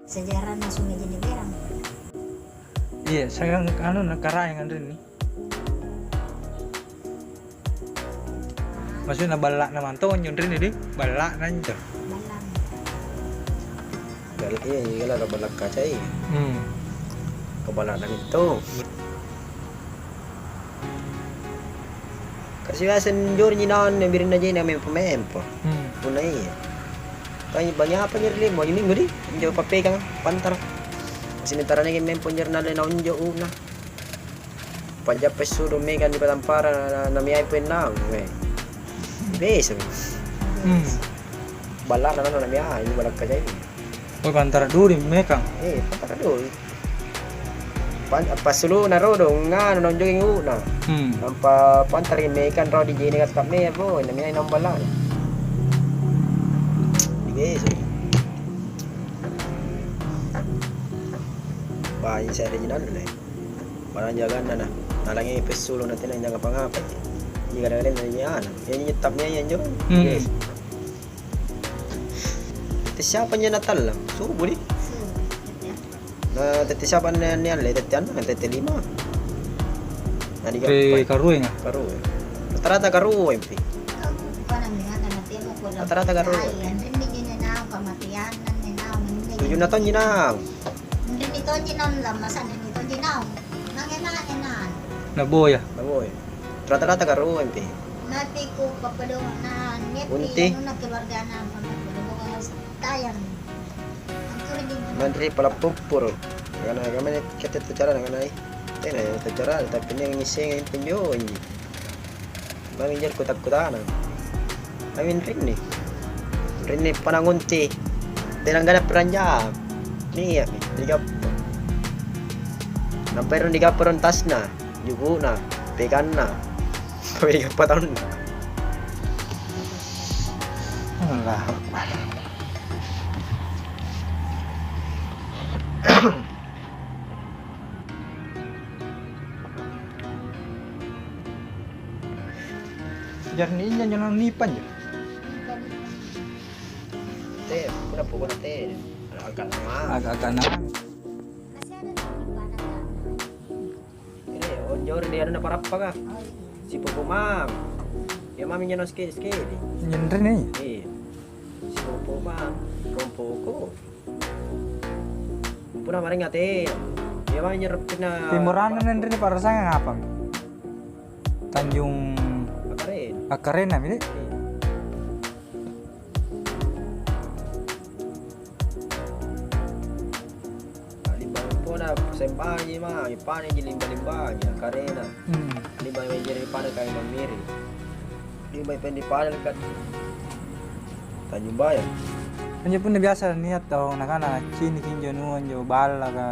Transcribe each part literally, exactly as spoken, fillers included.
Sejarahna Sungai Jeneberang. Iya, sekarang anu na Karaeng anrinni. Maksudna balla'na mantong anjo anrinni di, balla'na anjo. Balla'na. Bal-, iya, iya, balla' kaca iya. Hmm. Ke balla'na itu. Kasi biasa njorji naung birinna jene mempo-mempo. Hmm. Punna iya. Tanya banyak apa nyeri lima minggu di? Injo pappegang pantara. Sementara nege mempo njeri nalle naunjo una. Pajappa sudo megang di patampara na, na, na miai pue naung, eh. Biasa. Hmm. Balla'na naung na miai, ini balla' kaca ini. Oh, pantara duri mekang. Eh, pantara duri. Pan-, passuluna rodong, nganu, naung jogging u'na. Hmm. Nampa pantaraki mekang rao di je'ne' katta mea, boh, namina naung balla'na. Digeso. Banyak saya ri nalle. Barang jaganna na. Nalangi pessulo na tena nyangka pangapai. Iya, kadang-kadang na iya ana. Iya, nyettap mea anjo. Hmm. Digeso. Tette siapa njo natallang? Subuh di? Subuh, tette. Na tette siapa ni-, nialle? Tette annang, tette lima. Na di Ri karuenga? Karue. Rata-rata karue pi. Rata-rata karue. Tujuh na tonji naung. Rinni tonji naung lamma, sanreni tonji naung. Mange-mange na. Na boya? Na boya. Rata-rata karue pi. Mati ku pappadong na nyepi. Bunti. Anunna keluargana, tayang. Manre pala puppuru. Nakana, "Kamane kete tu carana?" Nakanai, "Tena carana, tapi nia' ngissengi tinjo anji." Mami anjo kuta-kutana. Mami rinni. Rinni panangunti. Tena gana peranjang. Nia' digappa. Nampai rung digappa rung tasna, juku'na, peganna. Sampai digappa taunna. Allahu Akbar. Jari ni injo njo nipa njo. Te, pura pokokna te. Agak-agak nama. Ini, oh, jori di anunna parappaka. Sipopomang. Iya mami njo na sekedi-sekedi. Nyenre ni. Iya. Sipopomang. Rompoko. Puna marenga te. Iya mami njo reppina. Timurana nendri ni parasanga apa? Tanjung Akaren. Akarena mi, dek? Iya. Limbang pona sembaji ma, ipane ji limba-limbanya, karena. Hmm. Limbang mai jere pada kai mamiri. Limbang pen di pada dekat Tanjung Bayang. Anjo punna biasa niat tau nakana cini kinjo nu anjo balla ka.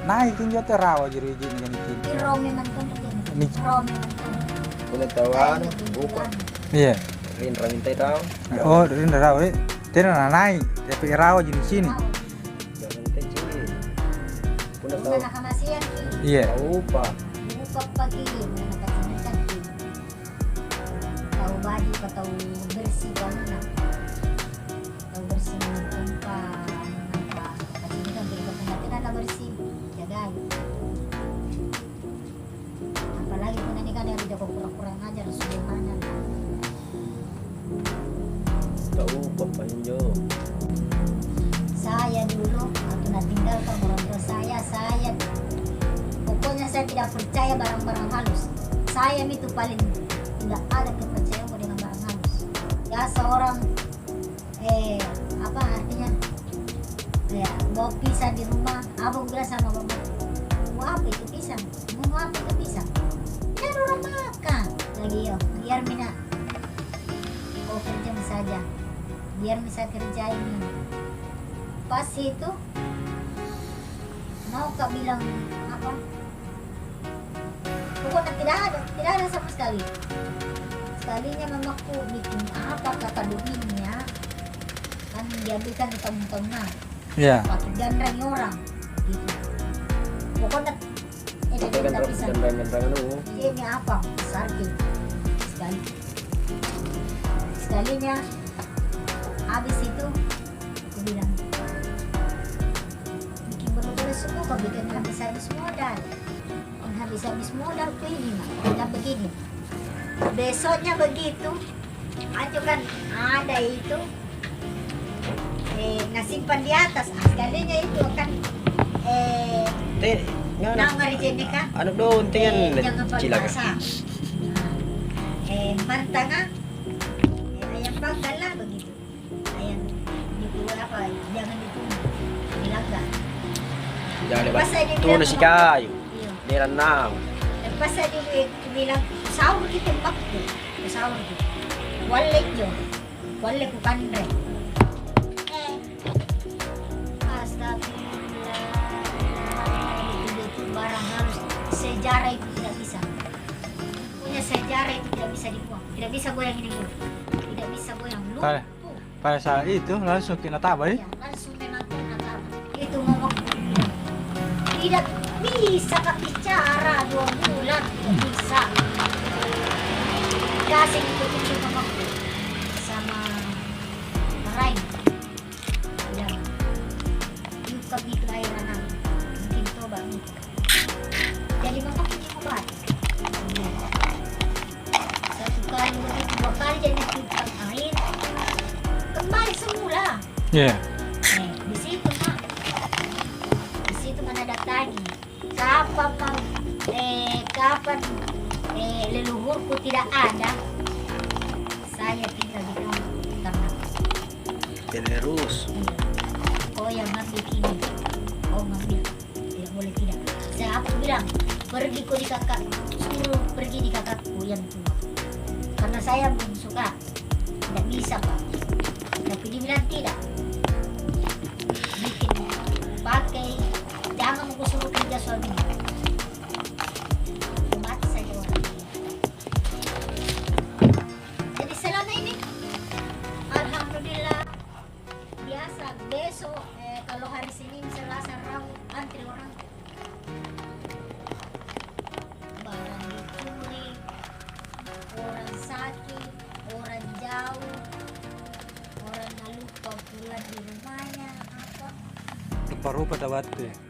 Nai kinjo te rawa juru iji ni kan cini. Iro memang kan. Ni- Iro memang kan. Puna tau anu, buka. Iya. Rinra mintai tau. Oh, rinra rawa, eh. Tena na nai, tapi rawa jenis sini. Jangan kecil. Puna tau. Iya. Tau upa. Upa pagi, mana kacinikan ki. Tau baji pa tau bersih banget. Tau bersih, pompa, apa, kacinikan ki, tena na bersih, jagai. Apalagi punna nikana ri jako kurang-kurang ajar, subhanallah. Tau apa injo? Saya dulu waktu natinggalkan orang tua saya, saya pokoknya saya tidak percaya barang-barang halus. Saya itu paling tidak ada kepercayaanku dengan barang halus. Ya seorang Eh, apa artinya? Ya, bawa pisang di rumah. Abang bilang sama bapak, "Mau apa itu pisang? Mau apa itu pisang?" Biar orang makan. Lagi yo, biar mina. Oh, kerja saja. Biar bisa kerja ini. Pas itu, mau kak bilang apa? Pokoknya tidak ada, tidak ada sama sekali. Sekalinya mamaku bikin apa kata duitnya, kan diambilkan di tahun-tahunna. Iya. Pakai ganrang orang, gitu. Pokoknya, eh, dia tak bisa. Ganrang-ganrang anu. Iya, ini apa? Besar, gitu. Sekali. Sekalinya habis itu, aku bilang, Oh, begitu habis-habis modal. Habis-habis modal, pilih, Mak. Dan begini. Besoknya begitu, anjo kan ada itu, eh, nasimpan di atas. Ah, sekalinya itu kan, eh, Te, ngana. Naung ri je'neka. Anu dong, te, eh, kan jangan pakai cilaka. Eh, mantanga, eh, ayam panggang lah begitu. Ayam, dibuat apa, jangan ditunggu, dilanggar. Jangan lepas. Pas saya dibilang tuna sama sikayu. Iya. Dia rannau. Lepas saya di-, eh, kubilang, "Sahur kita, Mbak." Sahur kita. Kualle injo. Kualle kukanre. Eh. Astagfirullah. Itu barang harus sejarah itu tidak bisa. Punya sejarah itu tidak bisa dibuang. Tidak bisa goyang ini, Bu. Tidak bisa goyang. Lumpuh. Pada saat itu langsung kena taba, eh? Iya, langsung memang kena taba. Itu ngomong, tidak bisa ka bicara dua bulan, tidak bisa. Kasih itu, itu ngomong sama Rai. Bilang, "Yuk, kami itu air anak. Mungkin coba nih." Jadi mama punya obat. Satu kali, dua kali, jadi tiupkan air, kembali semula. Iya. Eh, di situ, Mak. Di situ mana datangi. Kapan, Mak, eh, kapan, eh, leluhurku tidak ada, saya tinggal di kamar. Terus. Iya. Oh, yang ngambil ini. Oh, ngambil. Tidak boleh tidak. Saya aku bilang, "Pergi kau di kakak, suruh pergi di kakakku yang tua." Karena saya belum suka. Tidak bisa, Pak. Tapi dibilang tidak. Bikin pakai, jangan mau suruh kerja suaminya. Mati saja orang. Jadi selama ini, alhamdulillah, biasa besok, eh, kalau hari Senin, Selasa, Rabu, antri orang. Barang dicuri, orang sakit, orang jauh, orang lupa pulang di rumahnya, apa. Rupa-rupa tabatte.